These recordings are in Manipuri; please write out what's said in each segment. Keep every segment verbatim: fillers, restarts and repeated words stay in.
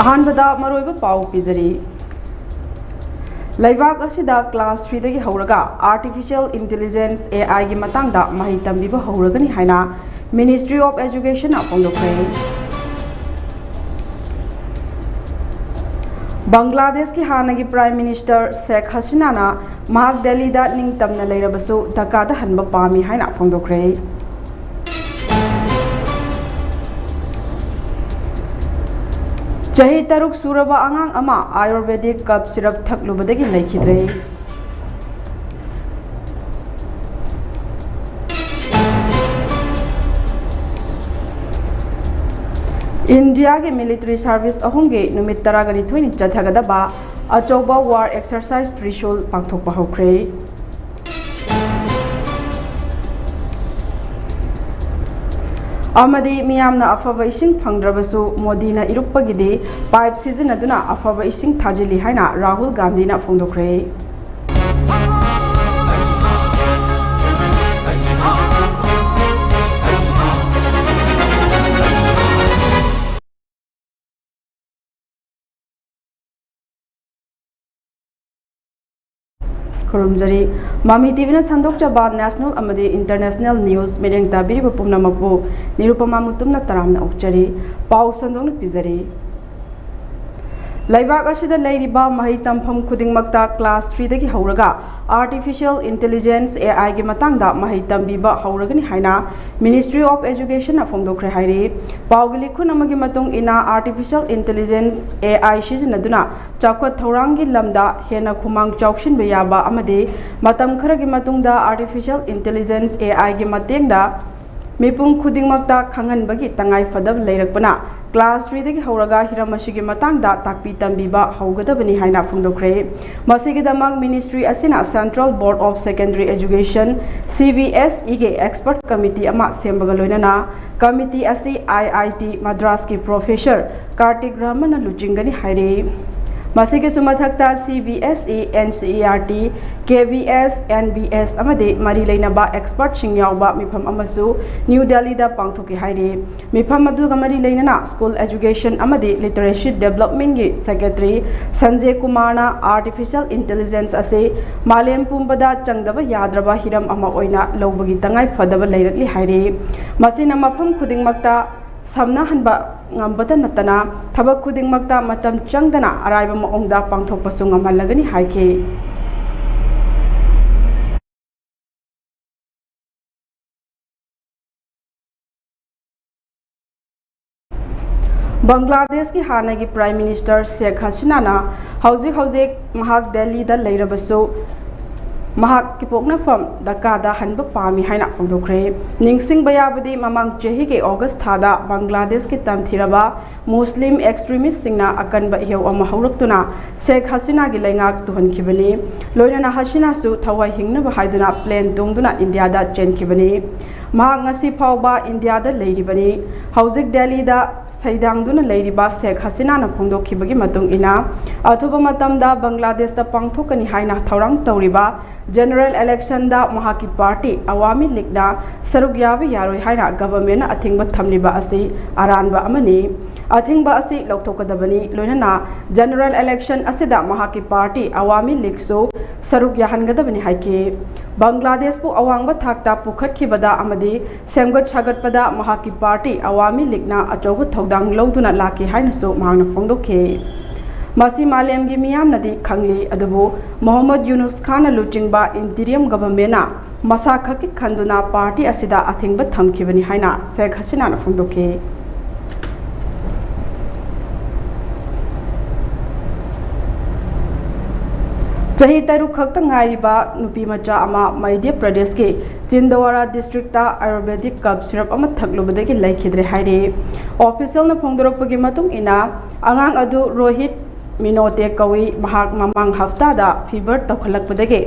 ꯑꯍꯥꯟꯕꯗ ꯃꯔꯨꯑꯣꯏꯕ ꯄꯥꯎ ꯄꯤꯖꯔꯤ꯫ ꯂꯩꯕꯥꯛ ꯑꯁꯤꯗ class three ꯗꯒꯤ ꯍꯧꯔꯒ Artificial Intelligence, A I ꯒꯤ ꯃꯇꯥꯡꯗ ꯃꯍꯩ ꯇꯝꯕꯤꯕ ꯍꯧꯔꯒꯅꯤ ꯍꯥꯏꯅ Ministry of Education ꯅ ꯐꯣꯡꯗꯣꯛꯈ꯭ꯔꯦ꯫ ꯕꯪꯒ꯭ꯂꯥꯗꯦꯁꯀꯤ ꯍꯥꯟꯅꯒꯤ Prime Minister ꯁꯦꯈ ꯍꯁꯤꯅꯥꯅ ꯃꯍꯥꯛ ꯗꯦꯜꯂꯤꯗ ꯅꯤꯡꯇꯝꯅ ꯂꯩꯔꯕꯁꯨ ꯙꯥꯀꯥꯗ ꯍꯟꯕ ꯄꯥꯝꯃꯤ ꯍꯥꯏꯅ ꯐꯣꯡꯗꯣꯛꯈ꯭ꯔꯦ꯫ ꯆꯍꯤ ꯇꯔꯨꯛ ꯁꯨꯔꯕ ꯑꯉꯥꯡ ꯑꯃ Ayurvedic cough syrup ꯊꯛꯂꯨꯕꯗꯒꯤ ꯂꯩꯈꯤꯗ꯭ꯔꯦ꯫ ꯏꯟꯗꯤꯌꯥꯒꯤ military service ꯑꯍꯨꯝꯒꯤ ꯅꯨꯃꯤꯠ ꯇꯔꯥꯒꯅꯤꯊꯣꯏꯅꯤ ꯆꯠꯊꯒꯗꯕ ꯑꯆꯧꯕ war exercise Trishul ꯄꯥꯡꯊꯣꯛꯄ ꯍꯧꯈ꯭ꯔꯦ꯫ ꯑꯃꯗꯤ ꯃꯤꯌꯥꯝꯅ ꯑꯐꯕ ꯏꯁꯤꯡ ꯐꯪꯗ꯭ꯔꯕꯁꯨ ꯃꯣꯗꯤꯅ ꯏꯔꯨꯞꯄꯒꯤꯗꯤ pipe ꯁꯤꯖꯤꯟꯅꯗꯨꯅ ꯑꯐꯕ ꯏꯁꯤꯡ ꯊꯥꯖꯤꯜꯂꯤ ꯍꯥꯏꯅ ꯔꯥꯍꯨꯜ ꯒꯥꯟꯙꯤꯅ ꯐꯣꯡꯗꯣꯛꯈ꯭ꯔꯦ꯫ ꯈꯨꯔꯨꯝꯖꯔꯤ꯫ ꯃꯃꯤ ꯇꯤꯚꯤꯅ ꯁꯟꯗꯣꯛꯆꯕ national ꯑꯃꯗꯤ international news ꯃꯤꯠꯌꯦꯡ ꯇꯥꯕꯤꯔꯤꯕ ꯄꯨꯝꯅꯃꯛꯄꯨ ꯅꯤꯔꯨꯄꯃꯥ ꯃꯨꯇꯨꯝꯅ ꯇꯔꯥꯝꯅ ꯑꯣꯛꯆꯔꯤ꯫ ꯄꯥꯎ ꯁꯟꯗꯣꯛꯅ ꯄꯤꯖꯔꯤ꯫ ꯂꯩꯕꯥꯛ ꯑꯁꯤꯗ ꯂꯩꯔꯤꯕ ꯃꯍꯩ ꯇꯝꯐꯝ ꯈꯨꯗꯤꯡꯃꯛꯇ class three ꯗꯒꯤ ꯍꯧꯔꯒ Artificial Intelligence, A I ꯒꯤ ꯃꯇꯥꯡꯗ ꯃꯍꯩ ꯇꯝꯕꯤꯕ ꯍꯧꯔꯒꯅꯤ ꯍꯥꯏꯅ Ministry of Education ꯅ ꯐꯣꯡꯗꯣꯛꯈ꯭ꯔꯦ ꯍꯥꯏꯔꯤ꯫ ꯄꯥꯎꯒꯤ ꯂꯤꯈꯨꯟ ꯑꯃꯒꯤ ꯃꯇꯨꯡ ꯏꯟꯅ, Artificial Intelligence, A I ꯁꯤꯖꯤꯟꯅꯗꯨꯅ ꯆꯥꯎꯈꯠ ꯊꯧꯔꯥꯡꯒꯤ ꯂꯝꯗ ꯍꯦꯟꯅ ꯈꯨꯃꯥꯡ ꯆꯥꯎꯁꯤꯟꯕ ꯌꯥꯕ ꯑꯃꯗꯤ ꯃꯇꯝ ꯈꯔꯒꯤ ꯃꯇꯨꯡꯗ Artificial Intelligence, A I ꯒꯤ ꯃꯇꯦꯡꯗ ꯃꯤꯄꯨꯝ ꯈꯨꯗꯤꯡꯃꯛꯇ ꯈꯪꯍꯟꯕꯒꯤ ꯇꯉꯥꯏ ꯐꯗꯕ ꯂꯩꯔꯛꯄꯅ, class three ꯗꯒꯤ ꯍꯧꯔꯒ ꯍꯤꯔꯝ ꯑꯁꯤꯒꯤ ꯃꯇꯥꯡꯗ ꯇꯥꯛꯄꯤ ꯇꯝꯕꯤꯕ ꯍꯧꯒꯗꯕꯅꯤ ꯍꯥꯏꯅ ꯐꯣꯡꯗꯣꯛꯈ꯭ꯔꯦ꯫ ꯃꯁꯤꯒꯤꯗꯃꯛ ministry ꯑꯁꯤꯅ Central Board of Secondary Education, C B S E ꯒꯤ expert committee ꯑꯃ ꯁꯦꯝꯕꯒ ꯂꯣꯏꯅꯅ, committee ꯑꯁꯤ I I T ꯃꯗ꯭ꯔꯥꯁꯀꯤ professor Kartik ꯔꯥꯃꯟꯅ ꯂꯨꯆꯤꯡꯒꯅꯤ ꯍꯥꯏꯔꯤ꯫ ꯃꯁꯤꯒꯤꯁꯨ ꯃꯊꯛꯇ, C B S E, N C E R T, K B S, N B S ꯑꯃꯗꯤ ꯃꯔꯤ ꯂꯩꯅꯕ expertꯁꯤꯡ ꯌꯥꯎꯕ ꯃꯤꯐꯝ ꯑꯃꯁꯨ ꯅ꯭ꯌꯨ ꯗꯦꯜꯂꯤꯗ ꯄꯥꯡꯊꯣꯛꯈꯤ ꯍꯥꯏꯔꯤ꯫ ꯃꯤꯐꯝ ꯑꯗꯨꯒ ꯃꯔꯤ ꯂꯩꯅꯅ school education ꯑꯃꯗꯤ literacy developmentꯀꯤ secretary ꯁꯟꯖꯦ ꯀꯨꯃꯥꯔꯅ artificial intelligence ꯑꯁꯤ ꯃꯥꯂꯦꯝ ꯄꯨꯝꯕꯗ ꯆꯪꯗꯕ ꯌꯥꯗ꯭ꯔꯕ ꯍꯤꯔꯝ ꯑꯃ ꯑꯣꯏꯅ ꯂꯧꯕꯒꯤ ꯇꯉꯥꯏ ꯐꯗꯕ ꯂꯩꯔꯛꯂꯤ ꯍꯥꯏꯔꯤ꯫ ꯃꯁꯤꯅ ꯃꯐꯝ ꯈꯨꯗꯤꯡꯃꯛꯇ ꯁꯝꯅꯍꯟꯕ ꯉꯝꯕꯇ ꯅꯠꯇꯅ ꯊꯕꯛ ꯈꯨꯗꯤꯡꯃꯛꯇ ꯃꯇꯝ ꯆꯪꯗꯅ ꯑꯔꯥꯏꯕ ꯃꯑꯣꯡꯗ ꯄꯥꯡꯊꯣꯛꯄꯁꯨ ꯉꯝꯍꯜꯂꯒꯅꯤ ꯍꯥꯏꯈꯤ꯫ ꯕꯪꯒ꯭ꯂꯥꯗꯦꯁꯀꯤ ꯍꯥꯟꯅꯒꯤ Prime Minister ꯁꯦꯈ ꯍꯁꯤꯅꯥꯅ ꯍꯧꯖꯤꯛ ꯍꯧꯖꯤꯛ ꯃꯍꯥꯛ ꯗꯦꯜꯂꯤꯗ ꯂꯩꯔꯕꯁꯨ, ꯃꯍꯥꯛꯀꯤ ꯄꯣꯛꯅꯐꯝ ꯙꯀꯥꯗ ꯍꯟꯕ ꯄꯥꯝꯃꯤ ꯍꯥꯏꯅ ꯐꯣꯡꯗꯣꯛꯈ꯭ꯔꯦ꯫ ꯅꯤꯡꯁꯤꯡꯕ ꯌꯥꯕꯗꯤ, ꯃꯃꯥꯡ ꯆꯍꯤꯒꯤ August ꯊꯥꯗ ꯕꯪꯒ꯭ꯂꯥꯗꯦꯁꯀꯤ ꯇꯝꯊꯤꯔꯕ ꯃꯨꯁꯂꯤꯝ extremistꯁꯤꯡꯅ ꯑꯀꯟꯕ ꯏꯍꯧ ꯑꯃ ꯍꯧꯔꯛꯇꯨꯅ ꯁꯦꯈ ꯍꯁꯤꯅꯥꯒꯤ ꯂꯩꯉꯥꯛ ꯇꯨꯍꯟꯈꯤꯕꯅꯤ꯫ ꯂꯣꯏꯅꯅ ꯍꯁꯤꯅꯥꯁꯨ ꯊꯋꯥꯏ ꯍꯤꯡꯅꯕ ꯍꯥꯏꯗꯨꯅ plane ꯇꯣꯡꯗꯨꯅ ꯏꯟꯗꯤꯌꯥꯗ ꯆꯦꯟꯈꯤꯕꯅꯤ꯫ ꯃꯍꯥꯛ ꯉꯁꯤ ꯐꯥꯎꯕ ꯏꯟꯗꯤꯌꯥꯗ ꯂꯩꯔꯤꯕꯅꯤ꯫ ꯍꯧꯖꯤꯛ ꯗꯦꯜꯂꯤꯗ ꯁꯩꯗꯥꯡꯗꯨꯅ ꯂꯩꯔꯤꯕ ꯁꯦꯈ ꯍꯁꯤꯅꯥꯅ ꯐꯣꯡꯗꯣꯛꯈꯤꯕꯒꯤ ꯃꯇꯨꯡ ꯏꯟꯅ, ꯑꯊꯨꯕ ꯃꯇꯝꯗ ꯕꯪꯒ꯭ꯂꯥꯗꯦꯁꯇ ꯄꯥꯡꯊꯣꯛꯀꯅꯤ ꯍꯥꯏꯅ ꯊꯧꯔꯥꯡ ꯇꯧꯔꯤꯕ general electionꯗ ꯃꯍꯥꯛꯀꯤ party ꯑꯋꯥꯃꯤ ꯂꯤꯒꯅ ꯁꯔꯨꯛ ꯌꯥꯕ ꯌꯥꯔꯣꯏ ꯍꯥꯏꯅ governmentꯅ ꯑꯊꯤꯡꯕ ꯊꯝꯂꯤꯕ ꯑꯁꯤ ꯑꯔꯥꯟꯕ ꯑꯃꯅꯤ꯫ ꯑꯊꯤꯡꯕ ꯑꯁꯤ ꯂꯧꯊꯣꯛꯀꯗꯕꯅꯤ꯫ ꯂꯣꯏꯅꯅ general election ꯑꯁꯤꯗ ꯃꯍꯥꯛꯀꯤ party ꯑꯋꯥꯃꯤ ꯂꯤꯒꯁꯨ ꯁꯔꯨꯛ ꯌꯥꯍꯟꯒꯗꯕꯅꯤ ꯍꯥꯏꯈꯤ꯫ ꯕꯪꯒ꯭ꯂꯥꯗꯦꯁꯄꯨ ꯑꯋꯥꯡꯕ ꯊꯥꯛꯇ ꯄꯨꯈꯠꯈꯤꯕꯗ ꯑꯃꯗꯤ ꯁꯦꯝꯒꯠ ꯁꯥꯒꯠꯄꯗ ꯃꯍꯥꯛꯀꯤ party ꯑꯋꯥꯃꯤ ꯂꯤꯒꯅ ꯑꯆꯧꯕ ꯊꯧꯗꯥꯡ ꯂꯧꯗꯨꯅ ꯂꯥꯛꯈꯤ ꯍꯥꯏꯅꯁꯨ ꯃꯍꯥꯛꯅ ꯐꯣꯡꯗꯣꯛꯈꯤ꯫ ꯃꯁꯤ ꯃꯥꯂꯦꯝꯒꯤ ꯃꯤꯌꯥꯝꯅꯗꯤ ꯈꯪꯂꯤ, ꯑꯗꯨꯕꯨ ꯃꯣꯍꯝꯃꯗ ꯌꯨꯅꯨꯁ ꯈꯥꯟꯅ ꯂꯨꯆꯤꯡꯕ interim governmentꯅ ꯃꯁꯥ ꯈꯛꯀꯤ ꯈꯟꯗꯨꯅ party ꯑꯁꯤꯗ ꯑꯊꯤꯡꯕ ꯊꯝꯈꯤꯕꯅꯤ ꯍꯥꯏꯅ ꯁꯦꯈ ꯍꯁꯤꯅꯥꯅ ꯐꯣꯡꯗꯣꯛꯈꯤ꯫ ꯆꯍꯤ ꯇꯔꯨꯛ ꯈꯛꯇ ꯉꯥꯏꯔꯤꯕ ꯅꯨꯄꯤ ꯃꯆꯥ ꯑꯃ ꯃꯙ꯭ꯌ ꯄ꯭ꯔꯗꯦꯁꯀꯤ ꯆꯤꯟꯗꯋꯥꯔꯥ districtꯇ Ayurvedic cough syrup ꯑꯃ ꯊꯛꯂꯨꯕꯗꯒꯤ ꯂꯩꯈꯤꯗ꯭ꯔꯦ ꯍꯥꯏꯔꯤ꯫ Officialꯅ ꯐꯣꯡꯗꯣꯔꯛꯄꯒꯤ ꯃꯇꯨꯡ ꯏꯟꯅ, ꯑꯉꯥꯡ ꯑꯗꯨ ꯔꯣꯍꯤꯠ ꯃꯤꯅꯣꯇꯦ ꯀꯧꯏ꯫ ꯃꯍꯥꯛ ꯃꯃꯥꯡ ꯍꯞꯇꯥꯗ fever ꯇꯧꯈꯠꯂꯛꯄꯗꯒꯤ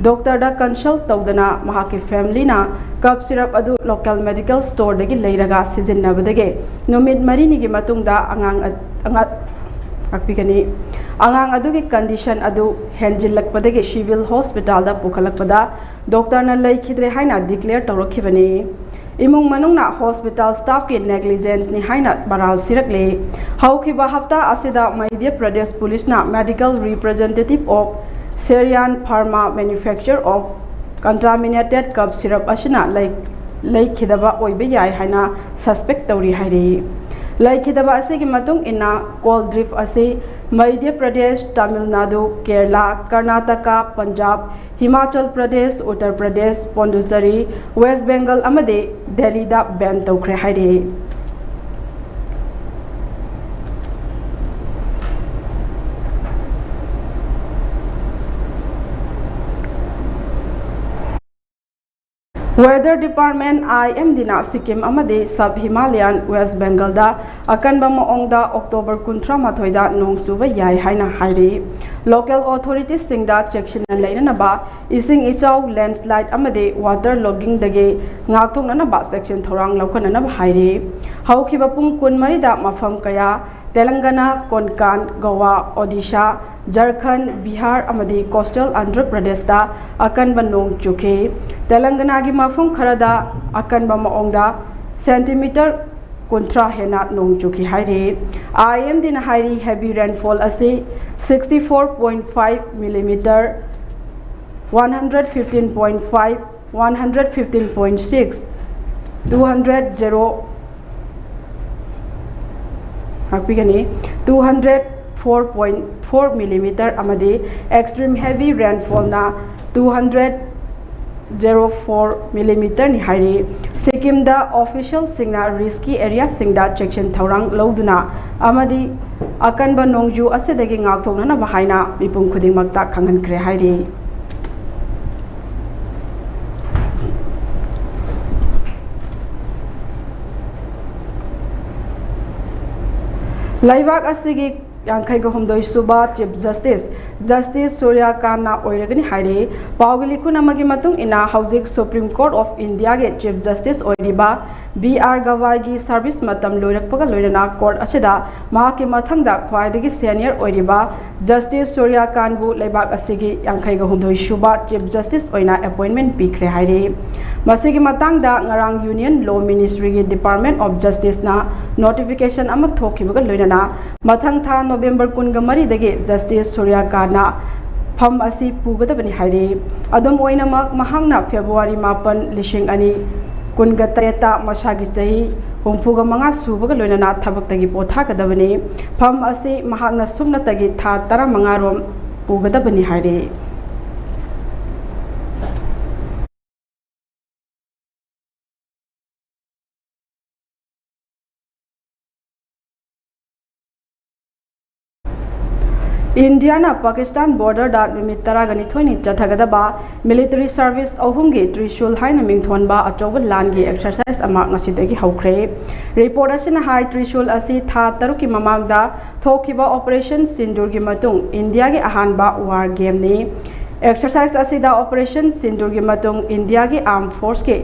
doctorꯗ consult ꯇꯧꯗꯅ ꯃꯍꯥꯛꯀꯤ familyꯅ cough syrup ꯑꯗꯨ local medical storeꯗꯒꯤ ꯂꯩꯔꯒ ꯁꯤꯖꯤꯟꯅꯕꯗꯒꯤ ꯅꯨꯃꯤꯠ ꯃꯔꯤꯅꯤꯒꯤ ꯃꯇꯨꯡꯗ ꯑꯉꯥꯡ ꯑ-, ꯑꯉꯥ-, ꯇꯥꯛꯄꯤꯒꯅꯤ꯫ ꯑꯉꯥꯡ ꯑꯗꯨꯒꯤ condition ꯑꯗꯨ ꯍꯦꯟꯖꯤꯜꯂꯛꯄꯗꯒꯤ civil hospitalꯗ ꯄꯨꯈꯠꯂꯛꯄꯗ doctorꯅ ꯂꯩꯈꯤꯗ꯭ꯔꯦ ꯍꯥꯏꯅ declare ꯇꯧꯔꯛꯈꯤꯕꯅꯤ꯫ ꯏꯃꯨꯡ ꯃꯅꯨꯡꯅ hospital staffꯀꯤ negligenceꯅꯤ ꯍꯥꯏꯅ ꯃꯔꯥꯜ ꯁꯤꯔꯛꯂꯤ꯫ ꯍꯧꯈꯤꯕ ꯍꯞꯇꯥ ꯑꯁꯤꯗ Madhya Pradesh policeꯅ medical representative of Serian Pharma manufacture of contaminated cough syrup ꯑꯁꯤꯅ ꯂꯩ-, ꯂꯩꯈꯤꯗꯕ ꯑꯣꯏꯕ ꯌꯥꯏ ꯍꯥꯏꯅ suspect ꯇꯧꯔꯤ ꯍꯥꯏꯔꯤ꯫ ꯂꯩꯈꯤꯗꯕ ꯑꯁꯤꯒꯤ ꯃꯇꯨꯡ ꯏꯟꯅ cough syrup ꯑꯁꯤ ꯃꯙ꯭ꯌ ꯄ꯭ꯔꯗꯦꯁ, ꯇꯥꯃꯤꯜ ꯅꯥꯗꯨ, ꯀꯦꯔꯂꯥ, ꯀꯔꯅꯥꯇꯀꯥ, ꯄꯟꯖꯥꯕ, ꯍꯤꯃꯥꯆꯜ ꯄ꯭ꯔꯗꯦꯁ, ꯎꯠꯇꯔ ꯄ꯭ꯔꯗꯦꯁ, ꯄꯣꯟꯗꯨꯆꯦꯔꯤ, ꯋꯦꯁ ꯕꯦꯡꯒꯜ ꯑꯃꯗꯤ ꯗꯦꯜꯂꯤꯗ ban ꯇꯧꯈ꯭ꯔꯦ ꯍꯥꯏꯔꯤ꯫ Weather Department, IMDꯅ ꯁꯤꯛꯀꯤꯝ ꯑꯃꯗꯤ Sub Himalayan West Bengalꯗ ꯑꯀꯟꯕ ꯃꯑꯣꯡꯗ October ꯀꯨꯟꯊ꯭ꯔꯥ ꯃꯥꯊꯣꯏꯗ ꯅꯣꯡ ꯆꯨꯕ ꯌꯥꯏ ꯍꯥꯏꯅ ꯍꯥꯏꯔꯤ꯫ Local authoritiesꯁꯤꯡꯗ ꯆꯦꯛꯁꯤꯟꯅ ꯂꯩꯅꯅꯕ, ꯏꯁꯤꯡ ꯏꯆꯥꯎ, landslide ꯑꯃꯗꯤ water loggingꯗꯒꯤ ꯉꯥꯛꯊꯣꯛꯅꯅꯕ ꯆꯦꯛꯁꯤꯟ ꯊꯧꯔꯥꯡ ꯂꯧꯈꯠꯅꯅꯕ ꯍꯥꯏꯔꯤ꯫ ꯍꯧꯈꯤꯕ ꯄꯨꯡ ꯀꯨꯟꯃꯔꯤꯗ ꯃꯐꯝ ꯀꯌꯥ, ꯇꯦꯂꯪꯒꯅꯥ, ꯀꯣꯟꯀꯥꯟ, ꯒꯣꯋꯥ, ꯑꯣꯗꯤꯁꯥ, ꯖꯔꯈꯟ, ꯕꯤꯍꯥꯔ ꯑꯃꯗꯤ coastal ꯑꯟꯙ꯭ꯔ ꯄ꯭ꯔꯗꯦꯁꯇ ꯑꯀꯟꯕ ꯅꯣꯡ ꯆꯨꯈꯤ꯫ ꯇꯦꯂꯪꯒꯅꯥꯒꯤ ꯃꯐꯝ ꯈꯔꯗ ꯑꯀꯟꯕ ꯃꯑꯣꯡꯗ centimeter ꯀꯨꯟꯊ꯭ꯔꯥ ꯍꯦꯟꯅ ꯅꯣꯡ ꯆꯨꯈꯤ ꯍꯥꯏꯔꯤ꯫ IMDꯅ ꯍꯥꯏꯔꯤ, heavy rainfall ꯑꯁꯤ sixty four point five millimeter, one hundred fifteen point five, one hundred fifteen point six, two hundred zero, ꯉꯥꯛꯄꯤꯒꯅꯤ, two hundred four point four millimeter ꯑꯃꯗꯤ extreme heavy rainfallꯅ two hundred zero four millimeterꯅꯤ ꯍꯥꯏꯔꯤ꯫ ꯁꯤꯛꯀꯤꯝꯗ officialꯁꯤꯡꯅ risky areaꯁꯤꯡꯗ ꯆꯦꯛꯁꯤꯟ ꯊꯧꯔꯥꯡ ꯂꯧꯗꯨꯅ ꯑꯃꯗꯤ ꯑꯀꯟꯕ ꯅꯣꯡꯖꯨ ꯑꯁꯤꯗꯒꯤ ꯉꯥꯛꯊꯣꯛꯅꯅꯕ ꯍꯥꯏꯅ ꯃꯤꯄꯨꯝ ꯈꯨꯗꯤꯡꯃꯛꯇ ꯈꯪꯍꯟꯈ꯭ꯔꯦ ꯍꯥꯏꯔꯤ꯫ ꯂꯩꯕꯥꯛ ꯑꯁꯤꯒꯤ ꯌꯥꯡꯈꯩꯒ ꯍꯨꯝꯗꯣꯏ ꯁꯨꯕ Chief Justice, Justice ꯁꯨꯔ꯭ꯌ ꯀꯥꯟꯠꯅ ꯑꯣꯏꯔꯒꯅꯤ ꯍꯥꯏꯔꯤ꯫ ꯄꯥꯎꯒꯤ ꯂꯤꯈꯨꯟ ꯑꯃꯒꯤ ꯃꯇꯨꯡ ꯏꯟꯅ, ꯍꯧꯖꯤꯛ Supreme Court of Indiaꯒꯤ Chief Justice ꯑꯣꯏꯔꯤꯕ ꯕꯤ ꯑꯥꯔ ꯒꯕꯥꯏꯒꯤ ꯁꯥꯔꯚꯤꯁ ꯃꯇꯝ ꯂꯣꯏꯔꯛꯄꯒ ꯂꯣꯏꯅꯅ ꯀꯣꯔꯠ ꯑꯁꯤꯗ ꯃꯍꯥꯛꯀꯤ ꯃꯊꯪꯗ ꯈ꯭ꯋꯥꯏꯗꯒꯤ ꯁꯦꯅꯤꯌꯔ ꯑꯣꯏꯔꯤꯕ ꯖꯁꯇꯤꯁ ꯁꯨꯔ꯭ꯌꯥꯀꯥꯟꯕꯨ ꯂꯩꯕꯥꯛ ꯑꯁꯤꯒꯤ ꯌꯥꯡꯈꯩꯒ ꯍꯨꯝꯗꯣꯏ ꯁꯨꯕ ꯆꯤꯐ ꯖꯁꯇꯤꯁ ꯑꯣꯏꯅ ꯑꯦꯄꯣꯏꯟꯃꯦꯟ ꯄꯤꯈ꯭ꯔꯦ ꯍꯥꯏꯔꯤ꯫ ꯃꯁꯤꯒꯤ ꯃꯇꯥꯡꯗ ꯉꯔꯥꯡ ꯌꯨꯅꯤꯌꯟ ꯂꯣ ꯃꯤꯅꯤꯁꯇ꯭ꯔꯤꯒꯤ ꯗꯤꯄꯥꯔꯠꯃꯦꯟ ꯑꯣꯐ ꯖꯁꯇꯤꯁꯅ ꯅꯣꯇꯤꯐꯤꯀꯦꯁꯟ ꯑꯃ ꯊꯣꯛꯈꯤꯕꯒ ꯂꯣꯏꯅꯅ ꯃꯊꯪ ꯊꯥ ꯅꯣꯕꯦꯝꯕꯔ ꯀꯨꯟꯒ ꯃꯔꯤꯗꯒꯤ ꯖꯁꯇꯤꯁ ꯁꯨꯔ꯭ꯌꯥꯀꯥꯟꯅ ꯐꯝ ꯑꯁꯤ ꯄꯨꯒꯗꯕꯅꯤ ꯍꯥꯏꯔꯤ꯫ ꯑꯗꯨꯝ ꯑꯣꯏꯅꯃꯛ, ꯃꯍꯥꯛꯅ ꯐꯦꯕ꯭ꯔꯨꯋꯥꯔꯤ ꯃꯥꯄꯟ, ꯂꯤꯁꯤꯡ ꯑꯅꯤ ꯀꯨꯟꯒ ꯇꯔꯦꯠꯇ ꯃꯁꯥꯒꯤ ꯆꯍꯤ ꯍꯨꯝꯐꯨꯒ ꯃꯉꯥ ꯁꯨꯕꯒ ꯂꯣꯏꯅꯅ ꯊꯕꯛꯇꯒꯤ ꯄꯣꯊꯥꯒꯗꯕꯅꯤ꯫ ꯐꯝ ꯑꯁꯤ ꯃꯍꯥꯛꯅ ꯁꯨꯞꯅꯇꯒꯤ ꯊꯥ ꯇꯔꯥꯃꯉꯥ ꯔꯣꯝ ꯄꯨꯒꯗꯕꯅꯤ ꯍꯥꯏꯔꯤ꯫ ꯏꯟꯗꯤꯌꯥꯅ ꯄꯥꯀꯤꯁꯇꯥꯟ ꯕꯣꯔꯗꯔꯗ ꯅꯨꯃꯤꯠ ꯇꯔꯥꯒ ꯅꯤꯊꯣꯏꯅꯤ ꯆꯠꯊꯒꯗꯕ ꯃꯤꯂꯤꯇꯔꯤ ꯁꯥꯔꯚꯤꯁ ꯑꯍꯨꯝꯒꯤ ꯇ꯭ꯔꯤꯁꯨꯜ ꯍꯥꯏꯅ ꯃꯤꯡꯊꯣꯟꯕ ꯑꯆꯧꯕ ꯂꯥꯟꯒꯤ ꯑꯦꯛꯁꯔꯁꯥꯏꯁ ꯑꯃ ꯉꯁꯤꯗꯒꯤ ꯍꯧꯈ꯭ꯔꯦ꯫ ꯔꯤꯄꯣꯔꯠ ꯑꯁꯤꯅ ꯍꯥꯏ, ꯇ꯭ꯔꯤꯁꯨꯜ ꯑꯁꯤ ꯊꯥ ꯇꯔꯨꯛꯀꯤ ꯃꯃꯥꯡꯗ ꯊꯣꯛꯈꯤꯕ ꯑꯣꯄꯔꯦꯁꯟ ꯁꯤꯟꯗꯨꯔꯒꯤ ꯃꯇꯨꯡ ꯏꯟꯗꯤꯌꯥꯒꯤ ꯑꯍꯥꯟꯕ ꯋꯥꯔ ꯒꯦꯝꯅꯤ꯫ ꯑꯦꯛꯁꯔꯁꯥꯏꯁ ꯑꯁꯤꯗ ꯑꯣꯄꯔꯦꯁꯟ ꯁꯤꯟꯗꯨꯔꯒꯤ ꯃꯇꯨꯡ ꯏꯟꯗꯤꯌꯥꯒꯤ ꯑꯥꯔꯝ ꯐꯣꯔꯁꯀꯤ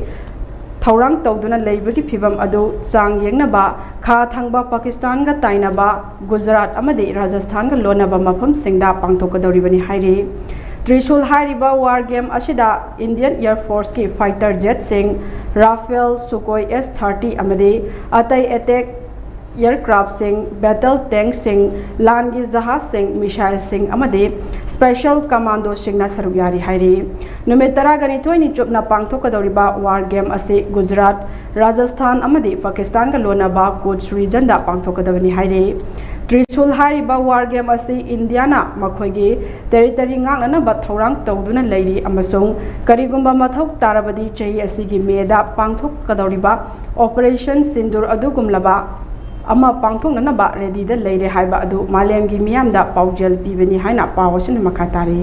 ꯊꯧꯔꯥꯡ ꯇꯧꯗꯨꯅ ꯂꯩꯕꯒꯤ ꯐꯤꯚꯝ ꯑꯗꯨ ꯆꯥꯡ ꯌꯦꯡꯅꯕ ꯈꯥ ꯊꯪꯕ ꯄꯥꯀꯤꯁꯇꯥꯟꯒ ꯇꯥꯏꯅꯕ ꯒꯨꯖꯔꯥꯠ ꯑꯃꯗꯤ ꯔꯥꯖꯁꯊꯥꯟꯒ ꯂꯣꯟꯅꯕ ꯃꯐꯝꯁꯤꯡꯗ ꯄꯥꯡꯊꯣꯛꯀꯗꯧꯔꯤꯕꯅꯤ ꯍꯥꯏꯔꯤ꯫ ꯇ꯭ꯔꯤꯁꯨꯜ ꯍꯥꯏꯔꯤꯕ ꯋꯥꯔ ꯒꯦꯝ ꯑꯁꯤꯗ ꯏꯟꯗꯤꯌꯟ ꯑꯦꯌꯔ ꯐꯣꯔꯁꯀꯤ ꯐꯥꯏꯇꯔ ꯖꯦꯠꯁꯤꯡ, ꯔꯥꯐꯦꯜ, ꯁꯨꯀꯣꯏ ꯑꯦꯁ ꯊꯥꯔꯇꯤ ꯑꯃꯗꯤ ꯑꯇꯩ ꯑꯦꯇꯦꯛ ꯑꯦꯌꯔꯀ꯭ꯔꯥꯐꯁꯤꯡ, ꯕꯦꯇꯜ ꯇꯦꯡꯛꯁꯤꯡ, ꯂꯥꯟꯒꯤ ꯖꯍꯥꯖꯁꯤꯡ, ꯃꯤꯁꯥꯏꯜꯁꯤꯡ ꯑꯃꯗꯤ ꯁ꯭ꯄꯦꯁꯦꯜ ꯀꯃꯥꯟꯗꯣꯁꯤꯡꯅ ꯁꯔꯨꯛ ꯌꯥꯔꯤ ꯍꯥꯏꯔꯤ꯫ ꯅꯨꯃꯤꯠ ꯇꯔꯥꯒ ꯅꯤꯊꯣꯏꯅꯤ ꯆꯨꯞꯅ ꯄꯥꯡꯊꯣꯛꯀꯗꯧꯔꯤꯕ ꯋꯥꯔ ꯒꯦꯝ ꯑꯁꯤ ꯒꯨꯖꯔꯥꯠ, ꯔꯥꯖꯁꯊꯥꯟ ꯑꯃꯗꯤ ꯄꯥꯀꯤꯁꯇꯥꯟꯒ ꯂꯣꯟꯅꯕ ꯀꯨꯆ ꯔꯤꯖꯟꯗ ꯄꯥꯡꯊꯣꯛꯀꯗꯕꯅꯤ ꯍꯥꯏꯔꯤ꯫ ꯇ꯭ꯔꯤꯁꯨꯜ ꯍꯥꯏꯔꯤꯕ ꯋꯥꯔ ꯒꯦꯝ ꯑꯁꯤ ꯏꯟꯗꯤꯌꯥꯅ ꯃꯈꯣꯏꯒꯤ ꯇꯦꯔꯤꯇꯔꯤ ꯉꯥꯛꯅꯅꯕ ꯊꯧꯔꯥꯡ ꯇꯧꯗꯨꯅ ꯂꯩꯔꯤ ꯑꯃꯁꯨꯡ ꯀꯔꯤꯒꯨꯝꯕ ꯃꯊꯧ ꯇꯥꯔꯕꯗꯤ ꯆꯍꯤ ꯑꯁꯤꯒꯤ ꯃꯦꯗ ꯄꯥꯡꯊꯣꯛꯀꯗꯧꯔꯤꯕ ꯑꯣꯄꯔꯦꯁꯟ ꯁꯤꯟꯗꯨꯔ ꯑꯗꯨꯒꯨꯝꯂꯕ ꯑꯃ ꯄꯥꯡꯊꯣꯛꯅꯅꯕ ꯔꯦꯗꯤꯗ ꯂꯩꯔꯦ ꯍꯥꯏꯕ ꯑꯗꯨ ꯃꯥꯂꯦꯝꯒꯤ ꯃꯤꯌꯥꯝꯗ ꯄꯥꯎꯖꯦꯜ ꯄꯤꯕꯅꯤ ꯍꯥꯏꯅ ꯄꯥꯎ ꯑꯁꯤꯅ ꯃꯈꯥ ꯇꯥꯔꯤ꯫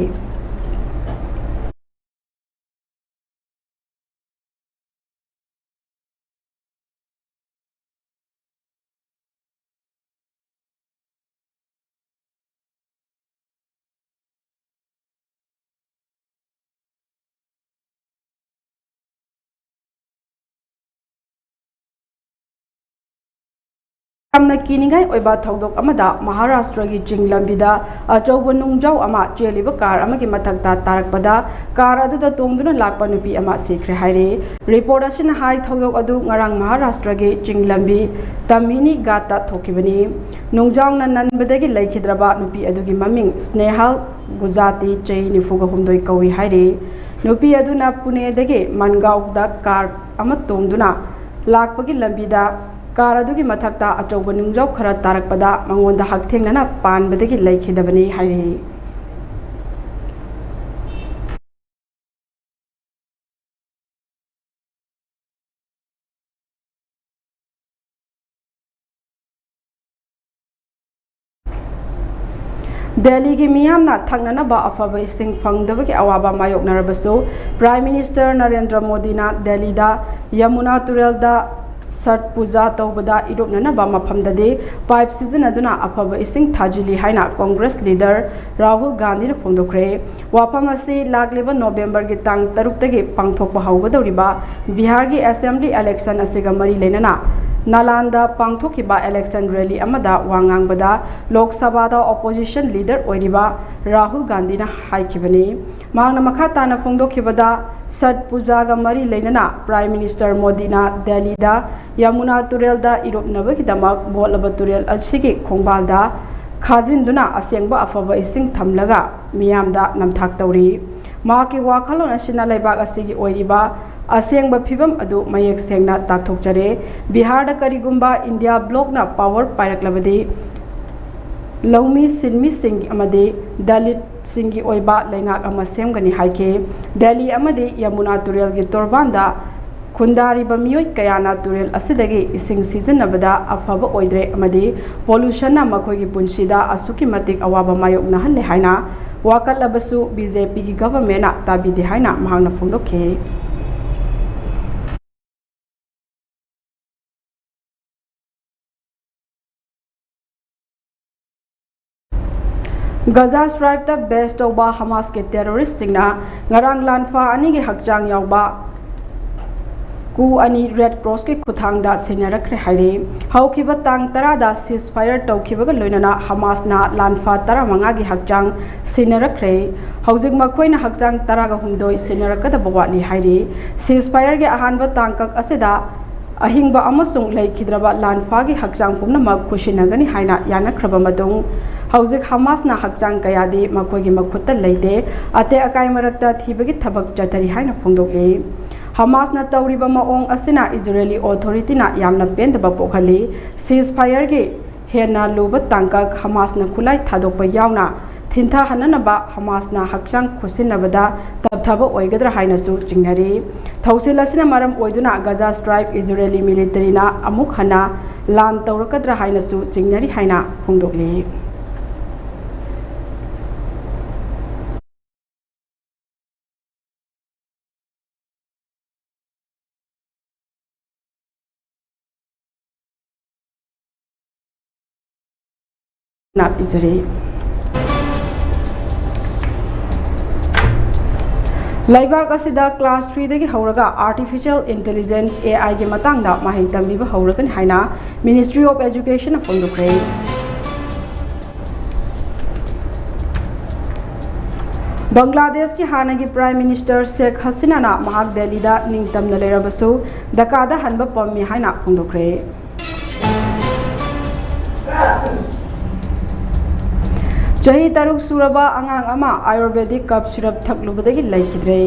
ꯌꯥꯝꯅ ꯀꯤꯅꯤꯡꯉꯥꯏ ꯑꯣꯏꯕ ꯊꯧꯗꯣꯛ ꯑꯃꯗ ꯃꯍꯥꯔꯥꯁꯇ꯭ꯔꯒꯤ ꯆꯤꯡ ꯂꯝꯕꯤꯗ ꯑꯆꯧꯕ ꯅꯨꯡꯖꯥꯎ ꯑꯃ ꯆꯦꯜꯂꯤꯕ ꯀꯥꯔ ꯑꯃꯒꯤ ꯃꯊꯛꯇ ꯇꯥꯔꯛꯄꯗ ꯀꯥꯔ ꯑꯗꯨꯗ ꯇꯣꯡꯗꯨꯅ ꯂꯥꯛꯄ ꯅꯨꯄꯤ ꯑꯃ ꯁꯤꯈ꯭ꯔꯦ ꯍꯥꯏꯔꯤ꯫ ꯔꯤꯄꯣꯔꯠ ꯑꯁꯤꯅ ꯍꯥꯏ, ꯊꯧꯗꯣꯛ ꯑꯗꯨ ꯉꯔꯥꯡ ꯃꯍꯥꯔꯥꯁꯇ꯭ꯔꯒꯤ ꯆꯤꯡ ꯂꯝꯕꯤ ꯇꯝꯍꯤꯅꯤ ꯒꯥꯠꯇ ꯊꯣꯛꯈꯤꯕꯅꯤ꯫ ꯅꯨꯡꯖꯥꯎꯅ ꯅꯟꯕꯗꯒꯤ ꯂꯩꯈꯤꯗ꯭ꯔꯕ ꯅꯨꯄꯤ ꯑꯗꯨꯒꯤ ꯃꯃꯤꯡ ꯁ꯭ꯅꯦꯍꯥꯜ ꯒꯨꯖꯥꯇꯤ, ꯆꯍꯤ ꯅꯤꯐꯨꯒ ꯍꯨꯝꯗꯣꯏ ꯀꯧꯏ ꯍꯥꯏꯔꯤ꯫ ꯅꯨꯄꯤ ꯑꯗꯨꯅ ꯄꯨꯅꯦꯗꯒꯤ ꯃꯟꯒꯥꯎꯗ ꯀꯥꯔ ꯑꯃ ꯇꯣꯡꯗꯨꯅ ꯂꯥꯛꯄꯒꯤ ꯂꯝꯕꯤꯗ ꯀꯥꯔ ꯑꯗꯨꯒꯤ ꯃꯊꯛꯇ ꯑꯆꯧꯕ ꯅꯨꯡꯖꯥꯎ ꯈꯔ ꯇꯥꯔꯛꯄꯗ ꯃꯉꯣꯟꯗ ꯍꯛꯊꯦꯡꯅꯅ ꯄꯥꯟꯕꯗꯒꯤ ꯂꯩꯈꯤꯗꯕꯅꯤ ꯍꯥꯏꯔꯤ꯫ ꯗꯦꯜꯂꯤꯒꯤ ꯃꯤꯌꯥꯝꯅ ꯊꯛꯅꯅꯕ ꯑꯐꯕ ꯏꯁꯤꯡ ꯐꯪꯗꯕꯒꯤ ꯑꯋꯥꯕ ꯃꯥꯌꯣꯛꯅꯔꯕꯁꯨ, ꯄ꯭ꯔꯥꯏꯝ ꯃꯤꯅꯤꯁꯇꯔ ꯅꯔꯦꯟꯗ꯭ꯔ ꯃꯣꯗꯤꯅ ꯗꯦꯜꯂꯤꯗ ꯌꯃꯨꯅꯥ ꯇꯨꯔꯦꯜꯗ ꯁꯠ ꯄꯨꯖꯥ ꯇꯧꯕꯗ ꯏꯔꯣꯛꯅꯅꯕ ꯃꯐꯝꯗꯗꯤ ꯄꯥꯏꯞ ꯁꯤꯖꯤꯟꯅꯗꯨꯅ ꯑꯐꯕ ꯏꯁꯤꯡ ꯊꯥꯖꯤꯜꯂꯤ ꯍꯥꯏꯅ ꯀꯣꯡꯒ꯭ꯔꯦꯁ ꯂꯤꯗꯔ ꯔꯥꯍꯨꯜ ꯒꯥꯟꯙꯤꯅ ꯐꯣꯡꯗꯣꯛꯈ꯭ꯔꯦ꯫ ꯋꯥꯐꯝ ꯑꯁꯤ ꯂꯥꯛꯂꯤꯕ ꯅꯣꯕꯦꯝꯕꯔꯒꯤ ꯇꯥꯡ ꯇꯔꯨꯛꯇꯒꯤ ꯄꯥꯡꯊꯣꯛꯄ ꯍꯧꯒꯗꯧꯔꯤꯕ ꯕꯤꯍꯥꯔꯒꯤ ꯑꯦꯁꯦꯝꯕ꯭ꯂꯤ ꯏꯂꯦꯛꯁꯟ ꯑꯁꯤꯒ ꯃꯔꯤ ꯂꯩꯅꯅ ꯅꯥꯂꯥꯟꯗ ꯄꯥꯡꯊꯣꯛꯈꯤꯕ ꯏꯂꯦꯛꯁꯟ ꯔꯦꯂꯤ ꯑꯃꯗ ꯋꯥ ꯉꯥꯡꯕꯗ ꯂꯣꯛ ꯁꯚꯥꯗ ꯑꯣꯄꯣꯖꯤꯁꯟ ꯂꯤꯗꯔ ꯑꯣꯏꯔꯤꯕ ꯔꯥꯍꯨꯜ ꯒꯥꯟꯙꯤꯅ ꯍꯥꯏꯈꯤꯕꯅꯤ꯫ ꯃꯍꯥꯛꯅ ꯃꯈꯥ ꯇꯥꯅ ꯐꯣꯡꯗꯣꯛꯈꯤꯕꯗ, ꯁꯠ ꯄꯨꯖꯥꯒ ꯃꯔꯤ ꯂꯩꯅꯅ ꯄ꯭ꯔꯥꯏꯝ ꯃꯤꯅꯤꯁꯇꯔ ꯃꯣꯗꯤꯅ ꯗꯦꯜꯂꯤꯗ ꯌꯃꯨꯅꯥ ꯇꯨꯔꯦꯜꯗ ꯏꯔꯣꯞꯅꯕꯒꯤꯗꯃꯛ ꯃꯣꯠꯂꯕ ꯇꯨꯔꯦꯜ ꯑꯁꯤꯒꯤ ꯈꯣꯡꯕꯥꯜꯗ ꯈꯥꯖꯤꯟꯗꯨꯅ ꯑꯁꯦꯡꯕ ꯑꯐꯕ ꯏꯁꯤꯡ ꯊꯝꯂꯒ ꯃꯤꯌꯥꯝꯗ ꯅꯝꯊꯥꯛ ꯇꯧꯔꯤ꯫ ꯃꯍꯥꯛꯀꯤ ꯋꯥꯈꯜꯂꯣꯟ ꯑꯁꯤꯅ ꯂꯩꯕꯥꯛ ꯑꯁꯤꯒꯤ ꯑꯣꯏꯔꯤꯕ ꯑꯁꯦꯡꯕ ꯐꯤꯕꯝ ꯑꯗꯨ ꯃꯌꯦꯛ ꯁꯦꯡꯅ ꯇꯥꯛꯊꯣꯛꯆꯔꯦ꯫ ꯕꯤꯍꯥꯔꯗ ꯀꯔꯤꯒꯨꯝꯕ ꯏꯟꯗꯤꯌꯥ ꯕ꯭ꯂꯣꯛꯅ ꯄꯥꯋꯔ ꯄꯥꯏꯔꯛꯂꯕꯗꯤ, ꯂꯧꯃꯤ ꯁꯤꯟꯃꯤꯁꯤꯡ ꯑꯃꯗꯤ ꯗꯂꯤꯠꯁꯤꯡꯒꯤ ꯑꯣꯏꯕ ꯂꯩꯉꯥꯛ ꯑꯃ ꯁꯦꯝꯒꯅꯤ ꯍꯥꯏꯈꯤ꯫ ꯗꯦꯜꯂꯤ ꯑꯃꯗꯤ ꯌꯃꯨꯅꯥ ꯇꯨꯔꯦꯜꯒꯤ ꯇꯣꯔꯕꯥꯟꯗ ꯈꯨꯟꯗꯥꯔꯤꯕ ꯃꯤꯑꯣꯏ ꯀꯌꯥꯅ ꯇꯨꯔꯦꯜ ꯑꯁꯤꯗꯒꯤ ꯏꯁꯤꯡ ꯁꯤꯖꯤꯟꯅꯕꯗ ꯑꯐꯕ ꯑꯣꯏꯗ꯭ꯔꯦ ꯑꯃꯗꯤ ꯄꯣꯂꯨꯁꯟꯅ ꯃꯈꯣꯏꯒꯤ ꯄꯨꯟꯁꯤꯗ ꯑꯁꯨꯛꯀꯤ ꯃꯇꯤꯛ ꯑꯋꯥꯕ ꯃꯥꯌꯣꯛꯅꯍꯜꯂꯦ ꯍꯥꯏꯅ ꯋꯥꯀꯠꯂꯕꯁꯨ ꯕꯤ ꯖꯦ ꯄꯤꯒꯤ ꯒꯚꯔꯟꯃꯦꯟꯠꯅ ꯇꯥꯕꯤꯗꯦ ꯍꯥꯏꯅ ꯃꯍꯥꯛꯅ ꯐꯣꯡꯗꯣꯛꯈꯤ꯫ ꯒꯖꯥ ꯁ꯭ꯇ꯭ꯔꯥꯏꯞꯇ ꯕꯦꯁ ꯇꯧꯕ ꯍꯃꯥꯁꯀꯤ ꯇꯦꯔꯣꯔꯤꯁ꯭ꯠꯁꯤꯡꯅ ꯉꯔꯥꯡ ꯂꯥꯟꯐꯥ ꯑꯅꯤꯒꯤ ꯍꯛꯆꯥꯡ ꯌꯥꯎꯕ ꯀꯨ ꯑꯅꯤ ꯔꯦꯗ ꯀ꯭ꯔꯣꯁꯀꯤ ꯈꯨꯠꯊꯥꯡꯗ ꯁꯤꯟꯅꯔꯛꯈ꯭ꯔꯦ ꯍꯥꯏꯔꯤ꯫ ꯍꯧꯈꯤꯕ ꯇꯥꯡ ꯇꯔꯥꯗ ceasefire ꯇꯧꯈꯤꯕꯒ ꯂꯣꯏꯅꯅ ꯍꯃꯥꯁꯅ ꯂꯥꯟꯐꯥ ꯇꯔꯥꯃꯉꯥꯒꯤ ꯍꯛꯆꯥꯡ ꯁꯤꯟꯅꯔꯛꯈ꯭ꯔꯦ꯫ ꯍꯧꯖꯤꯛ ꯃꯈꯣꯏꯅ ꯍꯛꯆꯥꯡ ꯇꯔꯥꯒ ꯍꯨꯝꯗꯣꯏ ꯁꯤꯟꯅꯔꯛꯀꯗꯕ ꯋꯥꯠꯂꯤ ꯍꯥꯏꯔꯤ꯫ Ceasefireꯒꯤ ꯑꯍꯥꯟꯕ ꯇꯥꯡꯀꯛ ꯑꯁꯤꯗ ꯑꯍꯤꯡꯕ ꯑꯃꯁꯨꯡ ꯂꯩꯈꯤꯗ꯭ꯔꯕ ꯂꯥꯟꯐꯥꯒꯤ ꯍꯛꯆꯥꯡ ꯄꯨꯝꯅꯃꯛ ꯈꯨꯠꯁꯤꯟꯅꯒꯅꯤ ꯍꯥꯏꯅ ꯌꯥꯅꯈ꯭ꯔꯕ ꯃꯇꯨꯡ, ꯍꯧꯖꯤꯛ ꯍꯃꯥꯁꯅ ꯍꯛꯆꯥꯡ ꯀꯌꯥꯗꯤ ꯃꯈꯣꯏꯒꯤ ꯃꯈꯨꯠꯇ ꯂꯩꯇꯦ꯫ ꯑꯇꯦꯛ ꯑꯀꯥꯏ ꯃꯔꯛꯇ ꯊꯤꯕꯒꯤ ꯊꯕꯛ ꯆꯠꯊꯔꯤ ꯍꯥꯏꯅ ꯐꯣꯡꯗꯣꯛꯂꯤ꯫ ꯍꯃꯥꯁꯅ ꯇꯧꯔꯤꯕ ꯃꯑꯣꯡ ꯑꯁꯤꯅ ꯏꯖꯔꯦꯂꯤ ꯑꯣꯊꯣꯔꯤꯇꯤꯅ ꯌꯥꯝꯅ ꯄꯦꯟꯗꯕ ꯄꯣꯛꯍꯜꯂꯤ꯫ Ceasefireꯒꯤ ꯍꯦꯟꯅ ꯂꯨꯕ ꯇꯥꯡꯀꯛ, ꯍꯃꯥꯁꯅ ꯈꯨꯠꯂꯥꯏ ꯊꯥꯗꯣꯛꯄ ꯌꯥꯎꯅ ꯊꯤꯟꯊꯍꯟꯅꯅꯕ ꯍꯃꯥꯁꯅ ꯍꯛꯆꯥꯡ ꯈꯨꯠꯁꯤꯟꯅꯕꯗ ꯇꯞꯊꯕ ꯑꯣꯏꯒꯗ꯭ꯔꯥ ꯍꯥꯏꯅꯁꯨ ꯆꯤꯡꯅꯔꯤ꯫ ꯊꯧꯁꯤꯜ ꯑꯁꯤꯅ ꯃꯔꯝ ꯑꯣꯏꯗꯨꯅ ꯒꯖꯥ ꯁ꯭ꯇ꯭ꯔꯥꯏꯞ ꯏꯖꯔꯦꯂꯤ ꯃꯤꯂꯤꯇꯔꯤꯅ ꯑꯃꯨꯛ ꯍꯟꯅ ꯂꯥꯟ ꯇꯧꯔꯛꯀꯗ꯭ꯔꯥ ꯍꯥꯏꯅꯁꯨ ꯆꯤꯡꯅꯔꯤ ꯍꯥꯏꯅ ꯐꯣꯡꯗꯣꯛꯂꯤ꯫ ꯅ ꯄꯤꯖꯔꯤ꯫ ꯂꯩꯕꯥꯛ ꯑꯁꯤꯗ class threeꯗꯒꯤ ꯍꯧꯔꯒ artificial intelligence, AIꯒꯤ ꯃꯇꯥꯡꯗ ꯃꯍꯩ ꯇꯝꯕꯤꯕ ꯍꯧꯔꯒꯅꯤ ꯍꯥꯏꯅ Ministry of Educationꯅ ꯐꯣꯡꯗꯣꯛꯈ꯭ꯔꯦ꯫ ꯕꯪꯒ꯭ꯂꯥꯗꯦꯁꯀꯤ ꯍꯥꯟꯅꯒꯤ Prime Minister ꯁꯦꯈ ꯍꯁꯤꯅꯥꯅ ꯃꯍꯥꯛ ꯗꯦꯜꯂꯤꯗ ꯅꯤꯡꯇꯝꯅ ꯂꯩꯔꯕꯁꯨ ꯙꯀꯥꯗ ꯍꯟꯕ ꯄꯥꯝꯃꯤ ꯍꯥꯏꯅ ꯐꯣꯡꯗꯣꯛꯈ꯭ꯔꯦ꯫ ꯆꯍꯤ ꯇꯔꯨꯛ ꯁꯨꯔꯕ ꯑꯉꯥꯡ ꯑꯃ Ayurvedic cough syrup ꯊꯛꯂꯨꯕꯗꯒꯤ ꯂꯩꯈꯤꯗ꯭ꯔꯦ꯫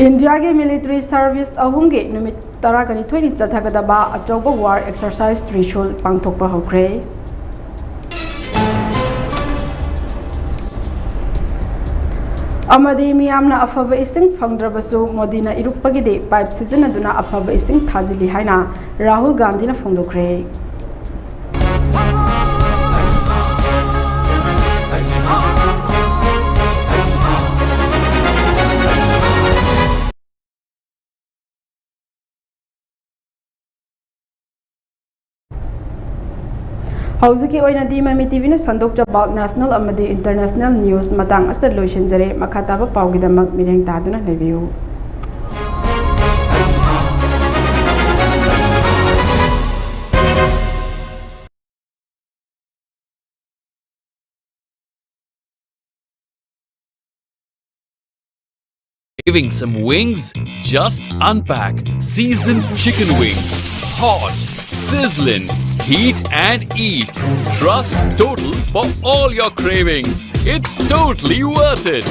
ꯏꯟꯗꯤꯌꯥꯒꯤ military service ꯑꯍꯨꯝꯒꯤ ꯅꯨꯃꯤꯠ ꯇꯔꯥꯅꯤꯊꯣꯏꯅꯤ ꯆꯠꯊꯒꯗꯕ ꯑꯆꯧꯕ war exercise ꯇ꯭ꯔꯤꯁꯨꯜ ꯄꯥꯡꯊꯣꯛꯄ ꯍꯧꯈ꯭ꯔꯦ꯫ ꯑꯃꯗꯤ ꯃꯤꯌꯥꯝꯅ ꯑꯐꯕ ꯏꯁꯤꯡ ꯐꯪꯗ꯭ꯔꯕꯁꯨ ꯃꯣꯗꯤꯅ ꯏꯔꯨꯞꯄꯒꯤꯗꯤ pipe ꯁꯤꯖꯤꯟꯅꯗꯨꯅ ꯑꯐꯕ ꯏꯁꯤꯡ ꯊꯥꯖꯤꯜꯂꯤ ꯍꯥꯏꯅ ꯔꯥꯍꯨꯜ ꯒꯥꯟꯙꯤꯅ ꯐꯣꯡꯗꯣꯛꯈ꯭ꯔꯦ꯫ ꯍꯧꯖꯤꯛꯀꯤ ꯑꯣꯏꯅꯗꯤ ꯃꯃꯤ ꯇꯤꯚꯤꯅ ꯁꯟꯗꯣꯛꯆꯕ ꯅꯦꯁꯅꯦꯜ ꯑꯃꯗꯤ ꯏꯟꯇꯔꯅꯦꯁꯅꯦꯜ ꯅ꯭ꯌꯨꯁ ꯃꯇꯥꯡ ꯑꯁꯤꯗ ꯂꯣꯏꯁꯤꯟꯖꯔꯦ꯫ ꯃꯈꯥ ꯇꯥꯕ ꯄꯥꯎꯒꯤꯗꯃꯛ ꯃꯤꯠꯌꯦꯡ ꯇꯥꯗꯨꯅ ꯂꯩꯕꯤꯌꯨ꯫ Craving some wings? Just unpack seasoned chicken wings. Hot, sizzling, heat and eat. Trust Total for all your cravings. It's totally worth it.